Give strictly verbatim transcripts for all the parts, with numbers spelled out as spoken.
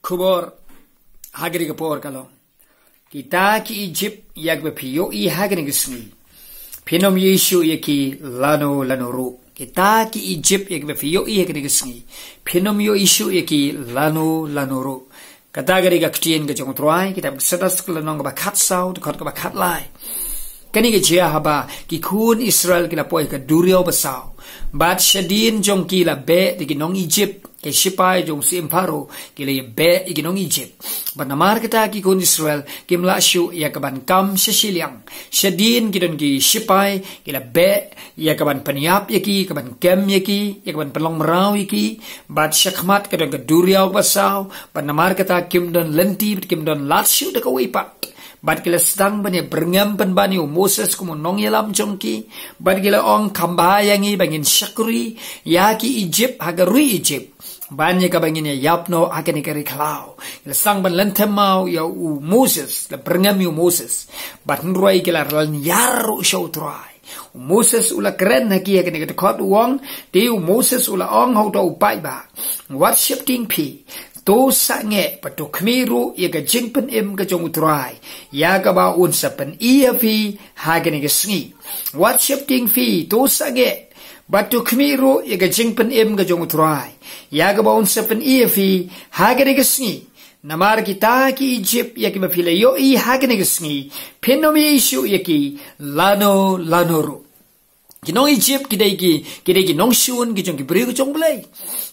Khubor ha kane ka por ka long, kita ki Ijipt ïa kiba phi ïohi ha kane ka sngi, phin ym ïohi shuh ïa ki lano lano ruh. Kita ki Ijipt ïa kiba phi ïohi ha kane ka sngi, phin ym ïohi shuh ïa ki lano lano ruh. Kata ka dei ka ktien ka jong U Trai, kitab Exodus ka lynnong kaba khatsaw, dkhot kaba khatlai. Kane ka jia haba ki khun Israel ki la poi ha ka duriaw basaw, bad shadien jong ki la beh da ki nong Ijipt. Ki shipai jong u syiem Pharaoh ki la ïa beh ïa ki nong Ijipt. Bad namar kata ki khun Israel kim lah shuh ïa ka ban kam sha shiliang. Shadien ki don ki shipai, ki la beh ïa ka ban pynïap ïa ki, ka ban kem ïa ki, ïa ka ban pynlong mraw ïa ki. Bad shakhmat ka don ka duriaw basaw, bad namar kata kim don lynti, bad kim don lad shuh da kawei pat. Bad ki la sdang ban ïa byrngem pynban ïa u Moses kum u nongïalam jong ki. Bad ki la ong, kham bha ïa ngi ba ngin shakri ïa ki Ijipt ha ka ri Ijipt, ban ïa kaba ngin ïa ïap noh ha kane ka ri khlaw. Ki la sdang ban lynthem maw ïa u Moses, la byrngem ïa u Moses. Bad hynrei ki la lynñiar ruh sha U Trai. U Moses u la kren ha ki ha kane ka dkhot, u ong, te u Moses u la ong ha uta u paidbah, wat sheptieng phi, to sangeh bad to khmih ruh ïa ka jingpynim ka jong U Trai, ïa kaba un sa pyni ïa phi ha kane ka sngi. Wat sheptieng phi, to sangeh bad to khmih ruh ïa ka jingpynim ka jong U Trai, ïa kaba un sa pyni ïa phi ha kane ka sngi. Namar kita ki Ijipt ïa kiba phi la ïohi ha kane ka sngi, phin ym ïohi shuh ïa ki lano lano ruh. Ki nong Ijipt ki dei ki, ki dei ki nongshun ki jong ki briew ki jong U Blei.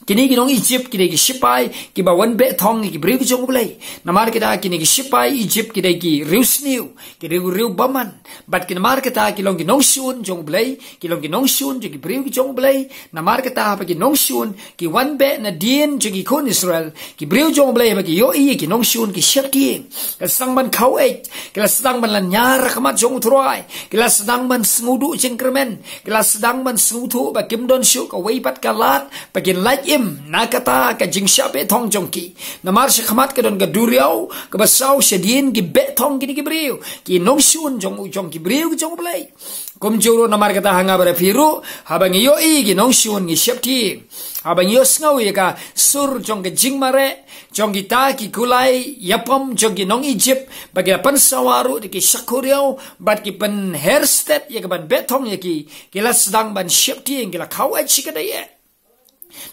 Kine ki nong Ijipt ki dei ki shipai kiba wan beh thong ïa ki briew ki jong U Blei. Namar kita kine ki shipai Ijipt ki dei ki riewsniew, ki dei ki riew bymman. Bad ki namar kata ki long ki nongshun jong U Blei, ki long ki nongshun jong ki briew ki jong U Blei. Namar kata haba ki nongshun ki wan beh nadien jong ki khun Israel, ki briew jong U Blei ba ki ïohi ïa ki nongshun ki sheptieng, ki la sdang ban khaw eit, ki la sdang ban lynñiar ha khmat jong U Trai, ki la sdang ban sngewduh jingkyrmen, ki la sdang ban sngewthuh ba kim don shuh kawei pat ka lad ba kin lait im na kata ka jingshah beh thong jong ki. Namar shakhmat ka don ka duriaw kaba saw, shadien ki beh thong kine ki briew, ki nongshun jong, jong ki briew jong U Blei. Kumjuh ruh namar kata ha nga bad phi ruh, haba ngi ïohi ki nongshun ngi sheptieng. Haba ngi ïohsngew ïa ka sur jong ka jingmareh jong kita ki kulai ïapom jong ki nong Ijipt, ba ki la pynsawa ruh da ki shakuriaw, bad ki pynher stet ïa ka ban beh thong ïa ki, ki la sdang ban sheptieng, ki la khaw eit shikatdei.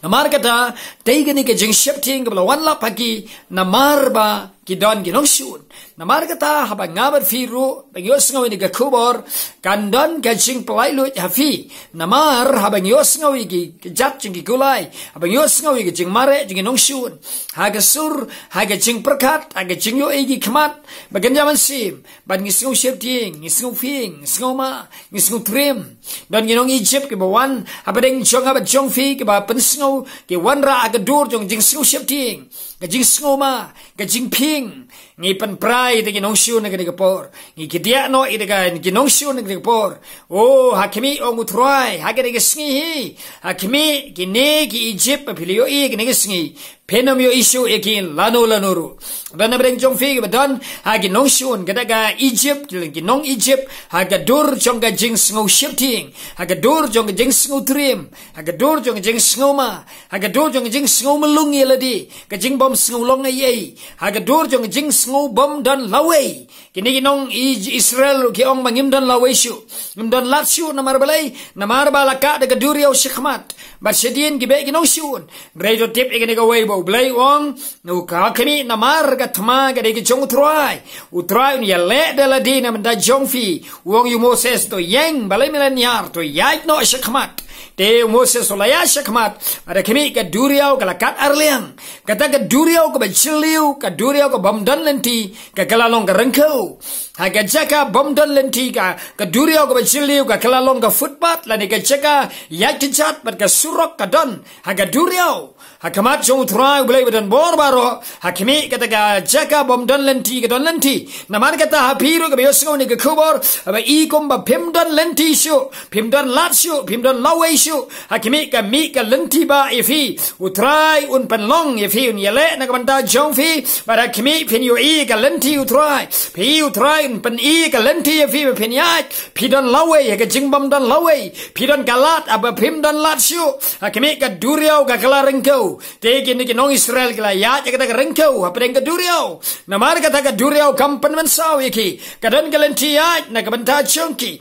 Namar kata, dei kane ka jingsheptieng kaba la wan lap ha ki, namar ba ki don ki nongshun. Namar kata, haba nga bad phi ruh ba ngi ïohsngew ïa kane ka khubor, kan don ka jingpynlait luid ha phi. Namar haba ngi ïohsngew ïa ki, ki jait jong ki kulai, haba ngi ïohsngew ïa ka jingmareh jong ki nongshun, ha ka sur, ha ka jingpyrkhat, ha ka jingïohi ki khmat, ba kan ïa mynsiem, bad ngi sngew sheptieng, ngi sngew phieng, ngi sngew ma, ngi sngew triem. Don ki nong Ijipt kiba wan hapdeng jong nga bad jong phi, kiba pynsngew, ki wanrah ha ka dur jong ka jingsngew sheptieng, ka jingsngew ma, ka jingphieng. Ngi pynpra ïa kita ki nongshun ha kane ka por. Ngi kdiah noh ïa kita ki nongshun ha kane ka por. O, ha khmih, ong U Trai, ha kane ka sngi hi. Ha khmih, kine ki Ijipt ba phi la ïohi ha kane ka sngi, phin ym ïohi shuh ïa ki lano lano ruh. Don hapdeng jong phi kiba don ha ki nongshun, kata ka Ijipt, ki nong Ijipt, ha ka dur jong ka jingsngew sheptieng, ha ka dur jong ka jingsngew triem, ha ka dur jong ka jingsngew ma, ha ka dur jong ka jingsngew mlung ïa lade, ka jingbym sngew long ei ei, ha ka dur jong ka jingsngew bym don lawei. Kine ki nong I-, Israel ki ong ba ngim don lawei shuh, ngim don lad shuh, namar balei? Namar ba la kah da ka duriaw shakhmat, bad shadien ki beh ki nongshun. Hynrei to tip ïa kane kawei ba U Blei u ong, u ka khmih, namar ka thma ka dei ka jong U Trai. U Trai un ïaleh da lade na bynta jong phi. U ong ïa u Moses, to ïeng, balei me lynñiar, to ïaid noh shakhmat. Te u Moses u la ïaid shakhmat, bad ha khmih ka duriaw ka la kat arliang. Kata ka duriaw kaba jylliew, ka duriaw ka bym don lynti, ka, ka la long ka ryngkew. Ha ka jaka bym don lynti, ka, ka duriaw kaba jylliew, ka, ka la long ka footpath, lane ka jaka ïaid kjat, bad ka surok ka don ha ka duriaw. Ha khmat jong U Trai U Blei ba don bor baroh, ha khmih kata ka jaka bym don lynti ka don lynti. Namar kata ha phi ruh kiba ïohsngew ïa kane ka khubor, haba i kumba phim don lynti shuh, phim don lad shuh, phim don lawei shuh, ha khmih ka mih ka lynti ba ïa phi. U Trai un pynlong ïa phi, un ïaleh na ka bynta jong phi, bad ha khmih phin ïohi ka lynti U Trai. Phi U Trai Pyn-i ka lynti ïa phi ba phin ïaid, phi don lawei ha ka jingbym don lawei, phi don ka lad haba phim don lad shuh. Ha khmih, ka duriaw ka kylla ryngkew. Te kine ki nong Israel ki la ïaid ha kata ka ryngkew hapdeng ka duriaw. Namar kata ka duriaw kam pynmynsaw ïa ki. Ka don ka lynti ïaid na ka bynta jong ki.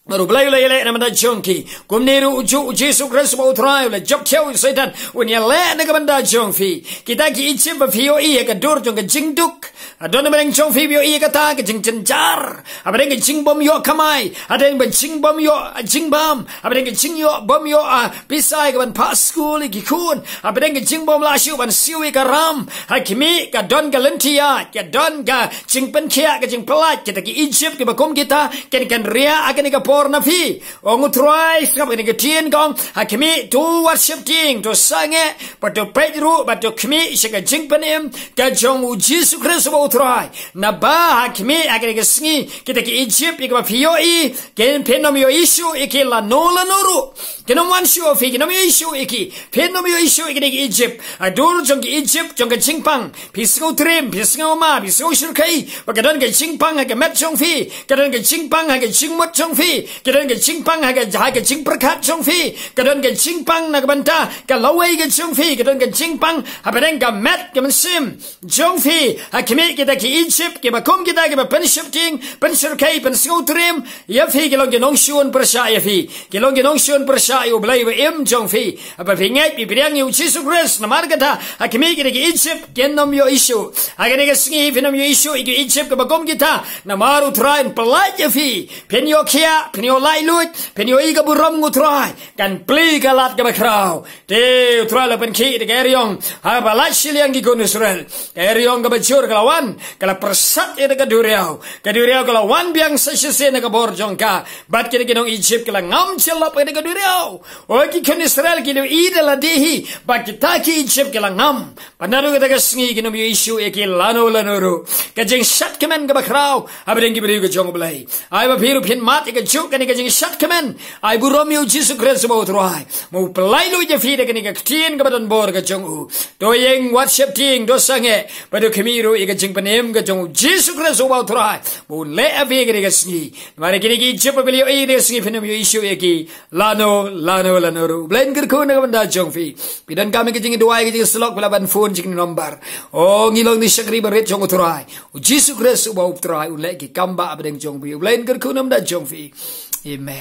Namar U Blei u la ïaleh na ka bynta jong ki. Kumne ruh u Jisu Khrist uba u Trai u la jop thew ïa u Soitan, un ïaleh na ka bynta jong phi. Kita ki Ijipt ba phi ïohi ha ka dur jong ka jingduk, ha don hapdeng jong phi ba ïohi kata ka jingjynjar, hapdeng ka jingbym ïoh kamai, hapdeng ka jingbym ïoh jingbam, hapdeng ka jingïoh bym ïoh, ah, pisa ïa kaban phah skul ïa ki khun, hapdeng ka jingbym lah shuh ban siew ïa ka ram. Ha khmih, ka don ka lynti ïaid, ka don ka jingpynkhiah, ka jingpyllait. Kita ki Ijipt kiba kum kita kin kynriah ha kane ka por na phi. Ong u Trai, sngap kane ka ktien, ka ong, ha khmih, to wat sheptieng, to sangeh, bad to peit ruh, bad to khmih sha ka jingpynim ka jong u Jisu Khrist uba u Trai. Naba ha khmih, ha kane ka sngi, kita ki Ijipt ïa kiba phi ïohi, kin, phin ym ïohi shuh ïa ki lano lano ruh. Kin ym wan shuh ha phi, kin ym ïohi shuh ïa ki. Phin ym ïohi shuh ïa kine ki Ijipt. Ha dur jong ki Ijipt jong ka jingpang, phi sngewtriem, phi sngewma, phi sngewshyrkhei ba ka don ka jingpang ha ka met jong phi, ka don ka jingpang ha ka jingmut jong phi, ka don ka jingpang ha ka, ha ka jingpyrkhat jong phi, ka don ka jingpang na ka bynta ka lawei ka jong phi, ka don ka jingpang hapdeng ka met ka mynsiem jong phi. Ha khmih, kita ki Ijipt kiba kum kita kiba pynsheptieng, pynshyrkhei, pynsngewtriem ïa phi, ki long ki nongshun pyrshah ïa phi. Ki long ki nongshun pyrshah ïa U Blei ba im jong phi. Haba phi ngeit, phi pdiang ïa u Jisu Khrist, namar kata, ha khmih, kita ki Ijipt kin ym ïohi shuh. Ha kane ka sngi phin ym ïohi shuh ïa ki Ijipt kiba kum kita. Namar u Trai un pyllait ïa phi. Phin ïoh khiah, phin ïoh laitluid, phin ïohi ka burom u Trai. Kan plie ka lad kaba khraw. Te u Trai u la pynkhih da ka eriong haba lait shiliang ki khun Israel. Ka eriong kaba jur ka la wan, ka la pyrsad ïa ka duriaw. Ka duriaw ka la wan biang sa shisien na ka bor jong ka. Bad kita ki nong Ijipt ki la ngam jyllop ïa ka duriaw. O ki khun Israel ki la ïohi da lade hi ba kita ki Ijipt ki la ngam. Bad naduh kata ka sngi kin ym ïohi shuh ïa ki lano lano ruh. Ka jingshad kmen kaba khraw hapdeng ki briew ka jong U Blei. Ai ba phi ruh phin mad ïa kajuh kane ka jingshad kmen. Ai burom ïa u Jisu Khrist uba u Trai, ba u pyllait lut ïa phi da kane ka ktien kaba don bor ka jong u. To ïeng, wat sheptieng, to sangeh, bad to khmih ruh ïa ka jingpynim ka jong u Jisu Khrist uba u Trai, ba un leh ha phi ha kane ka sngi. Namar kine ki Ijipt ba phi la ïohi ha kane ka sngi, phin ym ïohi shuh ïa ki lano lano lano ruh. U Blei un kyrkhu na ka bynta jong phi. Phi donkam ïa ka jingduwai, ka jingsyllok, phi lah ban phone sha kine ki nombar. O, ngi long ki shakri barit jong u Trai. U Jisu Khrist uba u Trai un leh ki kam bah hapdeng jong phi. U Blei un kyrkhu na ka bynta jong phi. Amen.